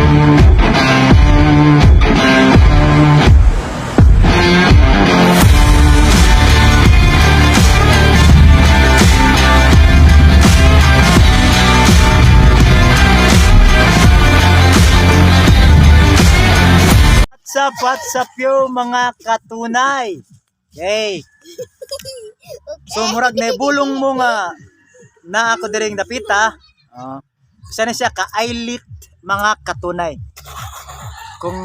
What's up yo, mga katunay? Okay. So murag na bulong mo nga na ako diring dapita. Usa na siya ka islet, mga katunay. Kung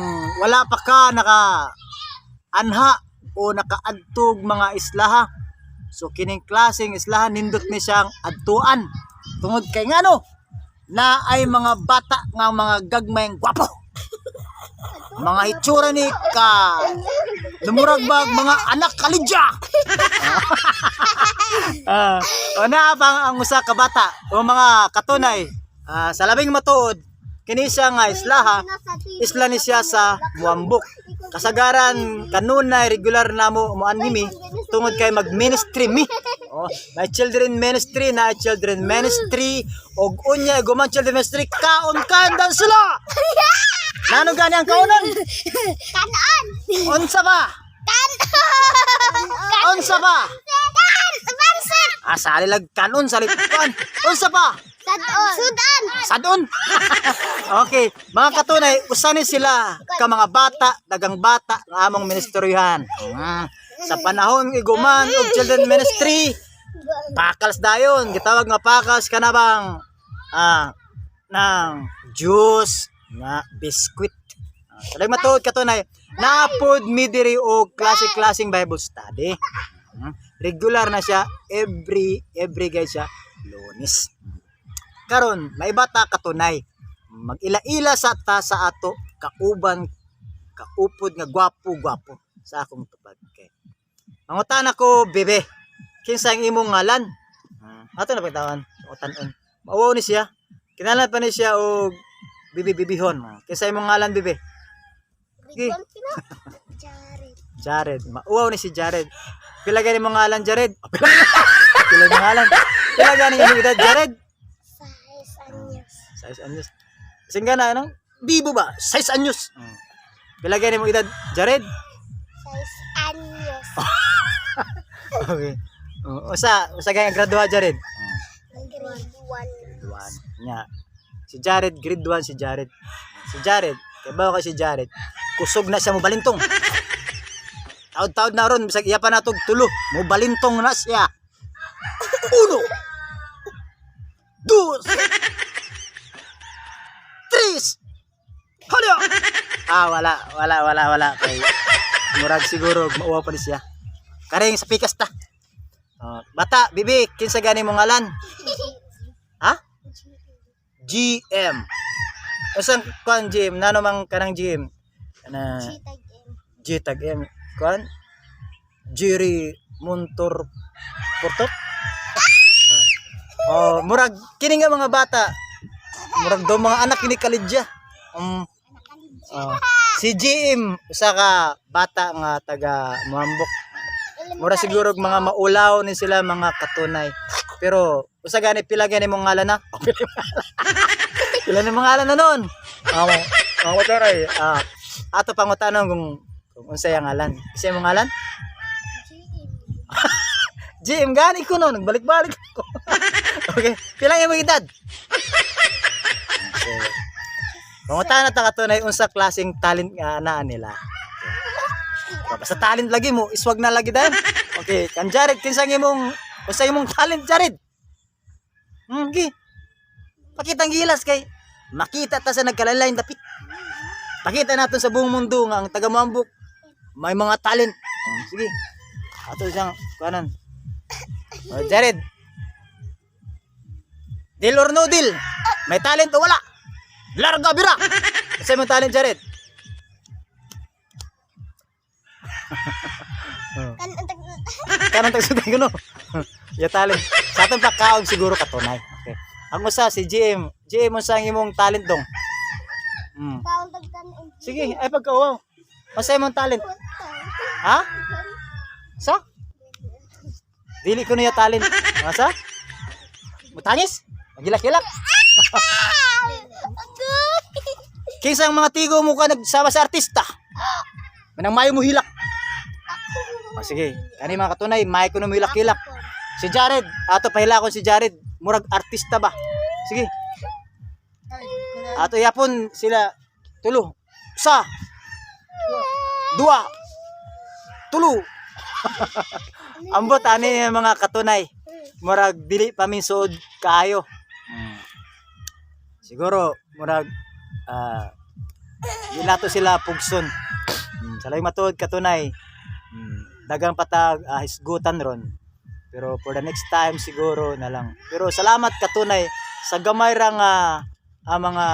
wala pa ka naka anha o nakaadtog mga islaha. So kining klaseng islaha, nindot ni siyang adtuan. Tungod kay ngano na ay mga bata nga mga gagmayng gwapo. Mga hitsura ni ka lumurag bag mga anak kalidya. O naa pa ang usa ka bata o mga katunay. Sa labing matuod, kini siya nga islaha, isla ni siya sa Muambok. Kasagaran kanunay regular namo moanhi mi tungod kay mag-ministry mi. Oh, may children ministry na children ministry og unya guman children ministry, kaon kan dan sila. Nano gani ang kaonan? Kanon! Unsa ba? Kanon! Unsa ba? Kan! Pansit! Ah, sali lag kanon sali kuan. Unsa pa? Sadon! Sudan! Sadon. Okay, mga katunay, usa ni sila ka mga bata, dagang bata nga among ministeryhan. Sa panahon iguman og children ministry, pakals dayon, gitawag nga pakals kanabang ng juice nga biskwit. Salag matuod, katunay, napod mi diri og klase-klaseng Bible study. Regular na siya every guys siya Lunes. Karon, may bata, katunay. Mag-ila-ila sa ta sa ato kauban kaupod nga gwapo-gwapo sa akong tupad. Okay. Mangutan ako, bebe. Kinsa ang imong ngalan? Ato na pagtawan, utanon. Mauwaw ni siya. Kinahanglan pa ni siya og bibi bibihon. Kinsa imong ngalan, bebe? Sige. Jared. Jared. Mauwaw ni si Jared. Pila gani mong ngalan, Jared? Pila mong ngalan? Pila gani imong edad, Jared? 6 anyos. 6 anyos. Singga na, ano? Bibo ba? 6 anyos. Pila gani mong edad, Jared? 6 anyos. Okay. Usa, usa gani ang graduha, Jared? Grade 1. Grade 1. Nya. Si Jared, grade 1 si Jared. Si Jared, kay ba ka si Jared? Kusog na siya mo balintong. Taod-taod na ron, bisag iya pa natog tulo, mo balintong na siya. Uno. Dos. Tres. Halyo. Ah, wala, wala, wala, wala. Kay murag siguro mauwa pa ni siya. Karing sa pikas ta. Bata, bibi, kinsa gani mo ngalan? Ha? GM. Usan kuan GM? Nano mang kanang GM? Kana G tag M. G tag M. Kuan? Jerry Montor Portot? Oh, murag kini nga mga bata. Murag do mga anak kini kalidya. Oh. Si GM usa ka bata nga taga Muambok. Mura siguro og mga maulaw ni sila, mga katunay. Pero usa gani, pila gani mong ngalan na? Pila ni mong ngalan na nun? Ah, mga katunay. Ato pangutanong kung unsay ang ngalan. Unsay imong ngalan? GM. GM gani ko no, nagbalik-balik ako. Okay, pila imong edad? Okay. Pangutana ta, katunay, unsa klaseng talent nga naa nila. Okay. Basta talent lagi mo, iswag na lagi dayon. Okay, kan Jared, kinsa ang imong unsa imong talent, Jared? Gi. Pakita ang gilas kay makita ta sa nagkalain dapit. Pakita natin sa buong mundo nga ang taga Mambuk may mga talent. Sige. Ato siyang kanan. Oh, Jared. Deal or no deal? May talent o wala? Larga bira. Unsa imong talent, Jared? Oh. Kanon tag Kanang tagsuday ko no. Ya talent. Sa atong pagkaog siguro katunay. Okay. Ang usa si GM. GM, unsa ang imong talent dong? Kaon tag kanon. Sige, ay pagkauwaw. Unsa imong talent? Ha? Sa? Dili ko niya talent. Asa? Mutangis? Magilak-ilak? Agoy! Kinsa ang mga tigo mo ka nagsama sa artista? Manang mayo mo hilak. O sige, kani mga katunay, mayo ko na mo hilak-hilak. Si Jared, ato pahilakon si Jared, murag artista ba? Sige. Ato yapon sila tulo. Sa dua, tulo. Ambot ani yung mga katunay. Murag dili pa min suod kaayo. Siguro murag di nato sila pugson. Sa laing matuod, katunay. Dagang patag hisgutan ron. Pero for the next time siguro na lang. Pero salamat, katunay, sa gamay ra nga ang mga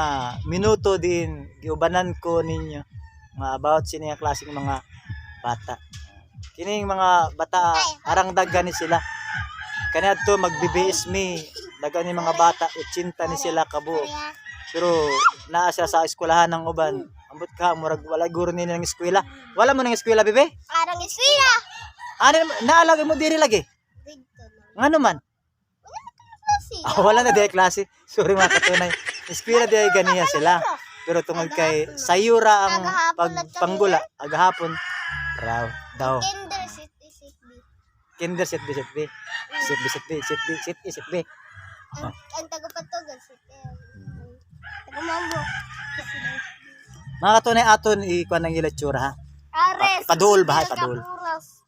minuto din giubanan ko ninyo mga about sini nga klaseng mga bata. Kining mga bata arang daghan ni sila. Kaniadto magbi-BS mi, daghan ni mga bata, 80 ni sila kabuok. Pero naa sila sa eskwelahan ng uban. Ambot ka, murag wala guro nila ng eskwela. Wala mo ng eskwela, bebe? Arang eskwela. Ano naalagay mo diri lagi? Dito na. Ngano man? Klase. Ah, wala na diri klase. Sorry mga katunay. Eskwela diri ganiya sila. Pero tungod kay sayura ang pagpanggula, agahapon raw daw. Kinder sit A sit B. Kinder sit B sit B. Sit B sit B sit B sit A sit B. Ang tagapatugan sit A. Tagamambo. Sit A. Mga katunay, aton ikuan ang ila tsura ha. Ares. Paduol ba, ha? Paduol. Kapuras.